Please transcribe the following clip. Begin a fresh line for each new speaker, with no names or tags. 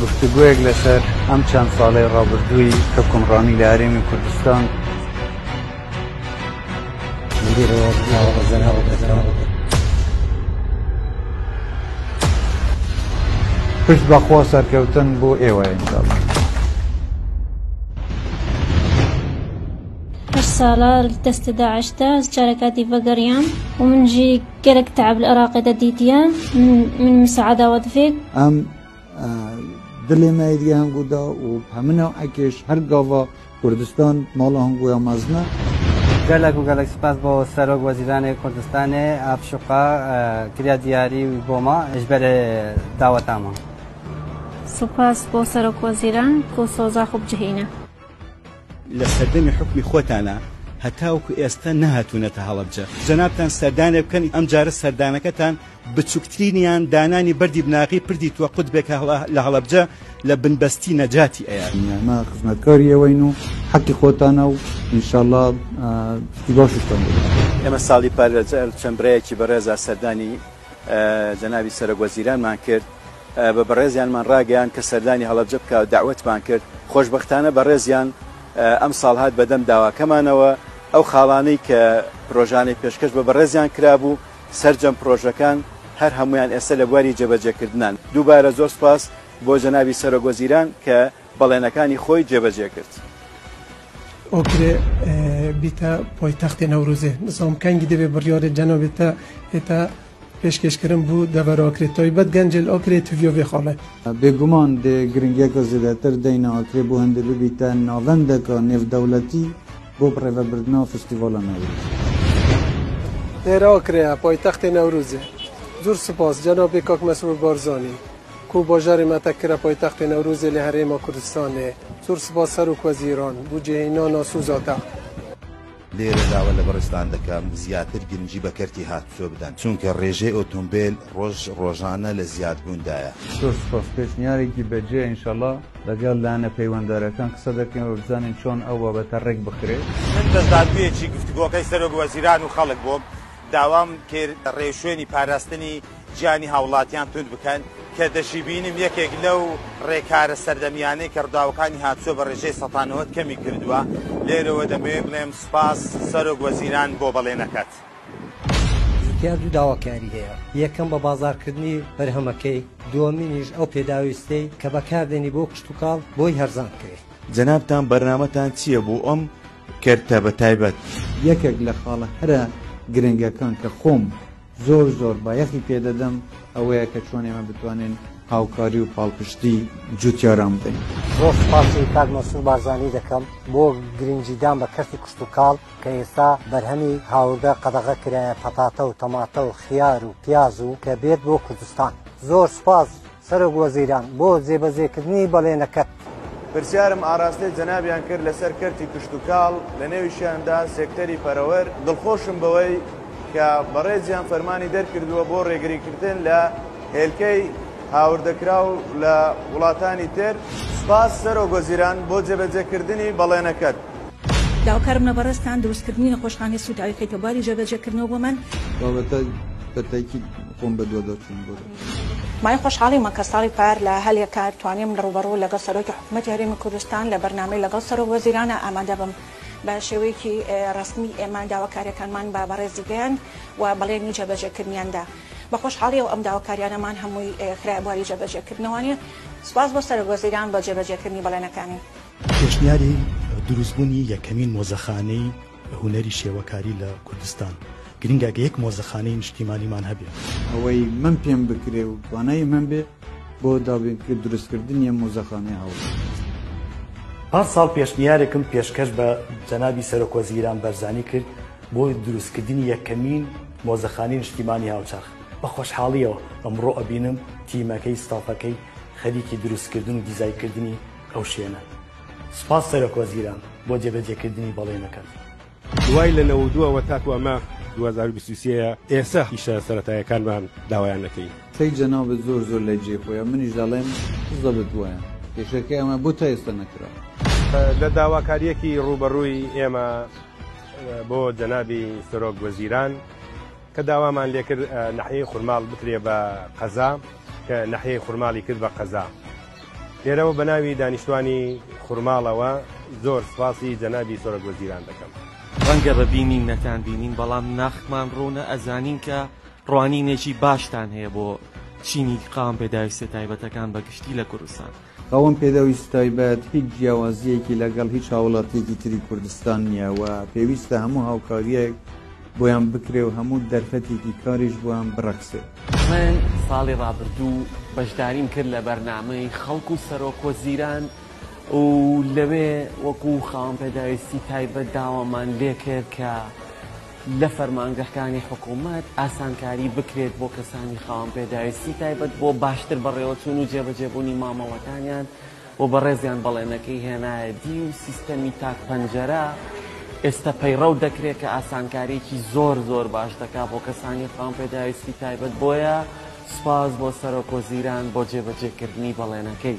گفتوگۆیەک لەسەر ئەم چەند ساڵەی ڕابردووی حوکمڕانی لە هەرێمی کوردستان. پشت بەخوا سەرکەوتن بۆ ئێوەیە ان شاء اللە.
هەشت ساڵە دەست داعش دا چارەکاتی ڤەگەڕیام و من ژی گەلەک تەعب لە عراقێ دە دیتیە من مساعدە وەدڤێت.
ئەم دلێ مە یدگە هەنگو دا و هەمنە ئەکێش هەر گاڤا کوردستان ماڵا هەنگویا مەزنە.
گەلەک و گەلەک سپاس بۆ سەرۆک وەزیرانێ کوردستانێ ئاف شوقە کریا دیاری بۆما ئژبەرێ داوەتامە.
سوپاس بۆ سەرۆک وەزیران کو سۆزا خو بجهینە.
لە سەردەمی حوکمی خۆتانا هەتاوەکو ئێستا نەهاتوونەتە هەڵەبجە جەنابتان سەردانێک بکەن ئەمجارە سەردانەکەتان بچوکترینیان دانانی بەردی بناغەی پردی توەقوت بێ کە لە هەڵەبجە لە بنبەستی نەجاتی ئەیات.
ئێمە خزمەتکاری ئێوەین و حەقی خۆتانە و ان شاءاللە شتی باشیشتان بۆ دەکەین.
ئێمە ساڵی پار لەجەل چەند برایەکی بەڕێزا سەردانی جەنابی سەرۆک وەزیرانمان کرد، بە بەڕێزیانمان ڕاگەیاند کە سەردانی هەڵەبجە بکا و دەعوەتمان کرد، خۆشبەختانە بەڕێزیان ئەمساڵ هات بەدەم داواکەمانەوە، ئەو خاڵانەی کە پرۆژانەی پێشکەش بە بەڕێزیان کرابوو، سەرجەم پرۆژەکان هەر هەموویان ئێستا لە بواری جێبەجێکردنان. دووبارە زۆر سوپاس بۆ جەنابی سەرۆک وەزیران کە بەڵێنەکانی خۆی جێبەجێ کرد.
ئاکرێ بیتە پایتەختی نەورۆزێ. نزام کەنگی دەبێ بڕیارێ جەنابێ تە ئێتە پێشکێشکردن بوو دەڤەر ئاکرێ تایبەت گەنجێل ئاکرێ تڤیا vê خاڵێ.
بێگومان دێ گرنگیەکە زێدەتر دەینە ئاکرێ بۆ هەندێ ببیتە ناڤەندەکە نێڤدەوڵەتی بۆ بڕێڤەبردنا فستیڤاڵا نەورۆز.
دێرە ئاکرێیە پایتەختی نەورۆزێ. زۆر سوپاس جەنابێ کاک مەسرور بارزانی کو باژارێ مە تە کرە پایتەختی نەورۆزێ لە هەرێما کوردستانێ. زۆر سوپاس سەرۆک وەزیران بۆ جێهینانا سوزا تە.
لێرە داوا لە بەڕێزتان دەکەم زیاتر گرنگی بە کەرتی هاتوچۆ بدەن، چونکە ڕێژەی ئۆتۆمبێل ڕۆژ ڕۆژانە لە زیادبووندایە.
زۆر سوپاس پێشنیارێکی بەجێیە انشاللە لەگەڵ لایەنە پەیوەندارەکان قسە دەکەین و بزانین چۆن ئەو بابەتە ڕێک بخرێت.
من بەشداربوویەکی گفتوگۆکەی سەرۆک وەزیران و خەڵک بووم، داوام کرد ڕێوشوێنی پاراستنی گیانی هاوڵاتیان توند بکەن، کە دەشیبینم یەکێک لەو ڕێکارە سەردەمیانەی کە ڕووداوەکانی هاتوچۆ بە ڕێژەی 90% کەمی کردووە، لێرەوە دەمەوێت بڵێم سوپاس سەرۆک وەزیران بۆ بەڵێنەکەت.
جوتیار دوو داواکاری هەیە، یەکەم بە بازاڕکردنی بەرهەمەکەی، دووەمینیش ئەو پێداویستەی کە بەکاردێنی بۆ کشتوکاڵ بۆی هەرزان بکرێ.
جەنابتان بەرنامەتان چییە بۆ ئەم کەرتە بە تایبەت؟
یەکێک لە خاڵە هەرە گرنگەکان کە خۆم زۆر زۆر بایەخی پێدەدەم ئەوەیە کە چۆن ئێمە بتوانین هاوکاری و پاڵپشتی جوتیاران بدەین.
زۆر سوپاسی کاک مەسرور بارزانی دەکەم بۆ گرنگیدان بە کەرتی کشتوکاڵ کە ئێستا بەرهەمی هاوردە قەدەغە کرایە پەتاتە و تەماتە و خیار و پیاز و کە بێت بۆ کوردستان. زۆر سوپاس سەرۆک وەزیران بۆ جێبەجێکردنی بەڵێنەکەت.
پرسیارم ئاراستەی جەنابیان کرد لەسەر کەرتی کشتوکاڵ، لەنێویشیاندا سێکتەری پەرەوەر، دڵخۆشم بەوەی کە بەڕێزیان فەرمانی دەرکردووە بۆ ڕێگریکردن لە هێلکەی هاوردەکراو لە وڵاتانی تر. سوپاس سەرۆک وەزیران بۆ جێبەجێکردنی بەڵێنەکەت.
داواکارم لە بەڕێزتان دروستکردنی نەخۆشخانەی سووتاوی بخەیتە بواری جێبەجێکردنەوە بۆمان.
بابەتە بە تەئکید خۆم بەدواداچوون بۆ دەکەم.
مایەی خۆشحاڵیمە کە ساڵی پار لە هەلێ کار توانیم لە ڕووبەڕوو لەگەڵ سەرۆکی حکوومەتی هەرێمی کوردستان لە بەرنامەی لەگەڵ سەرۆک وەزیرانە ئامادە بم. بە شێوەیەکی ڕەسمی ئێمە داواکارییەکانمان بە بەڕێزی گەیاند و بەڵێنی جێبەجێکردنیان دا. بە خۆشحاڵییەوە ئەم داواکارییانەمان هەمووی خرایە بواری جێبەجێکردنەوانێ. سوپاس بۆ سەرۆک وەزیران بۆ جێبەجێکردنی بەڵێنەکانی.
پێشنیاری دروستبوونی یەکەمین مۆزەخانەی هونەری شێوەکاری لە کوردستان، گرنگە گە یەک مۆزەخانەی نیشتیمانیمان هەبێ.
ئەوەی من پێم بکرێ و توانای من بێ بۆ دابین دروستکردنی ئەم مۆزەخانەیە هەوڵ دەدەم.
پار ساڵ پێشنیارێکم پێشکەش بە جەنابی سەرۆکوەزیران بەرزانی کرد بۆ دروستکردنی یەکەمین مۆزەخانەی نیشتیمانی هاوچەرخ، بە خۆشحاڵییەوە ئەمڕۆ ئەبینم تیمەکەی ستافەکەی خەریکی دروستکردن و دیزاینکردنی ئەو شوێنە. سوپاس سەرۆک وەزیران بۆ جێبەجێکردنی بەڵێنەکەت.
دوای لە 92 ەوە تاکو ئەمە 2023 یە ئێسە ئیشە سەرەتایەکانمان داوایان نەکەین.
قسەی جەنابت زۆر زۆر لە جێی خۆیە منیش دەڵێم بزەبت وایە کێشەکەی ئەمە بۆ تا ئێستا نەکراوە.
لە داواکاریەکی ڕووبەڕووی ئێمە بۆ جەنابی سەرۆک وەزیران کە داوامان لێکرد ناحیەی خورماڵ بکرێ بە قەزا کە ناحیەی خورماڵی کرد بە قەزا. لێرەوە بە ناوی دانیشتوانی خورماڵەوە زۆر سپاسی جەنابی سەرۆک وەزیران دەکەم.
ڕەنگە بە بینین نەتان بینین بەڵام ناخمان ڕوونە ئەزانین کە ڕوانینێکی باشتان هەیە بۆ چینی خاوەن پێداویستیە تایبەتەکان بە گشتی لە کوردستان.
خاوەن پێداویستی تایبەت هیچ جیاوازییەکی لەگەڵ هیچ هاوڵاتییەکی تری کوردستان نییە و پێویستە هەموو هاوکارییەک بۆیان بکرێ و هەموو دەرفەتێکی کاریش بۆیان بڕەخسێ.
من ساڵی ڕابردوو بەشداریم کرد لە بەرنامەی خەڵک و سەرۆک وەزیران و لەوێ وەکو خاوەن پێداویستی تایبەت داوامان لێکرد کە لە فەرمانگەکانی حکوومەت ئاسانکاری بکرێت بۆ کەسانی خاوەن پێداویستی تایبەت بۆ باشتر بەڕێوەچوون و جێبەجێبوونی مامەڵەکانیان و بەڕێزیان بەڵێنەکەی هێنایە دی و سیستەمی تاک پەنجەرە ئێستا پەیڕەو دەکرێت کە ئاسانکارییەکی زۆر زۆر باش دەکات بۆ کەسانی خاوەن پێداویستی تایبەت بۆیە سوپاس بۆ سەرۆکوەزیران بۆ جێبەجێکردنی بەڵێنەکەی.